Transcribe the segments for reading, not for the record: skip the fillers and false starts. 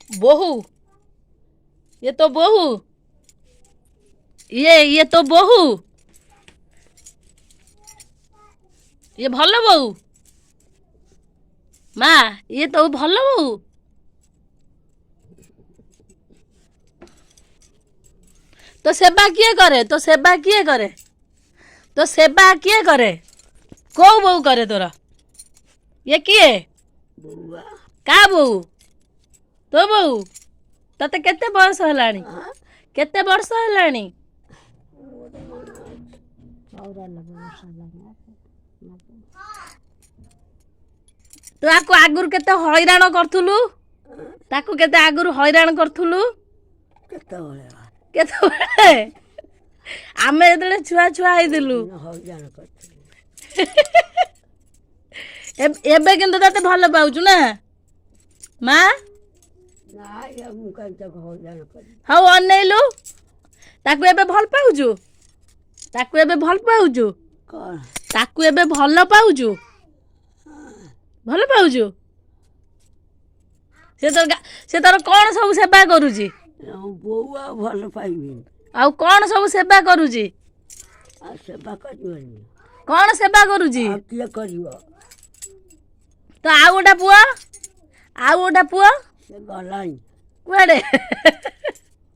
ବୋହୂ, ଇଏ ତୋ ବୋହୂ, ଇଏ ଇଏ ତୋ ବୋହୂ, ଇଏ ଭଲ ବୋହୂ ମା, ଇଏ ତୋ ଭଲ ବୋହୂ। ତୋ ସେବା କିଏ କରେ? ତୋ ସେବା କିଏ କରେ? ତୋ ସେବା କିଏ କରେ? କୋଉ ବୋହୂ କରେ ତୋର? ଇଏ କିଏ? ବୋଉଆ। କାହା ବୋହୂ? ତୋ ବୋହୂ। ତତେ କେତେ ବୟସ ହେଲାଣି? କେତେ ବର୍ଷ ହେଲାଣି? 94 ବର୍ଷ ହେଲାଣି। ତୁ ଆକୁ ଆଗରୁ କେତେ ହଇରାଣ କରୁଥିଲୁ? ତାକୁ କେତେ ଆଗରୁ ହଇରାଣ କରୁଥିଲୁ? କେତେବେଳେ? କେତେବେଳେ? ଆମେ ଯେତେବେଳେ ଛୁଆ ଛୁଆ ହେଇଥିଲୁ। ହଇରାଣ କରିଥିଲି। ଏବେ କିନ୍ତୁ ତତେ ଭଲ ପାଉଛୁ ନା ମା? ନାଇଁ, ମୁଁ କାହିଁ ତାକୁ ହଇରାଣ କରିବି? ହଉ, ଅନେଇଲୁ, ତାକୁ ଏବେ ଭଲ ପାଉଛୁ? ତାକୁ ଏବେ ଭଲ ପାଉଛୁ? କ'ଣ? ତାକୁ ଏବେ ଭଲ ପାଉଛୁ? ଭଲ ପାଉଛୁ? ସେ ତୋର କ'ଣ ସବୁ ସେବା କରୁଛି? ବୋଉ ଆଉ ଭଲ ପାଇବିନି। ଆଉ କ'ଣ ସବୁ ସେବା କରୁଛି? ଆଉ ସେବା କରିବନି। କ'ଣ ସେବା କରୁଛି? ଆଉ କିଏ କରିବ? ତ ଆଉ ଗୋଟେ ପୁଅ, ଆଉ ଗୋଟେ ପୁଅ? ସେ ଗଲାଣି। କୁଆଡ଼େ?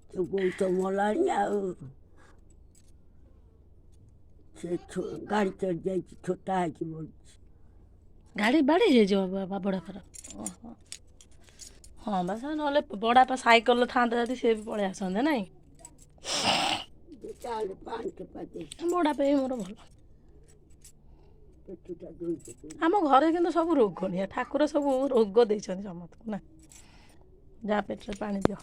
ସେ ବୋଉ ତ ମଲାଣି, ଆଉ ସେ ଗାଡ଼ି ଚଢ଼ି ଯାଇଛି, ଛୋଟା ହେଇକି ମରିଛି। ଗାଡ଼ି ବାଡ଼ି ହେଇଯିବ ବଡ଼ାପାର। ଓହୋ, ହଁ ବା, ସେ ନହେଲେ ବଡ଼ାପା ସାଇକେଲ ଥାନ୍ତା ଯଦି ସିଏ ବି ପଳେଇ ଆସନ୍ତେ ନାଇଁ? ଚାଲେ, ପାଣି ଟୋପା ଦେ। ବଡ଼ାପା ବି ମୋର ଭଲ। ପେଟଟା ଧୋଇ ପକେଇବି। ଆମ ଘରେ କିନ୍ତୁ ସବୁ ରୋଗଣିଆ, ଠାକୁର ସବୁ ରୋଗ ଦେଇଛନ୍ତି ସମସ୍ତଙ୍କୁ ନା। ଯା, ପେଟରେ ପାଣି ଦିଅ।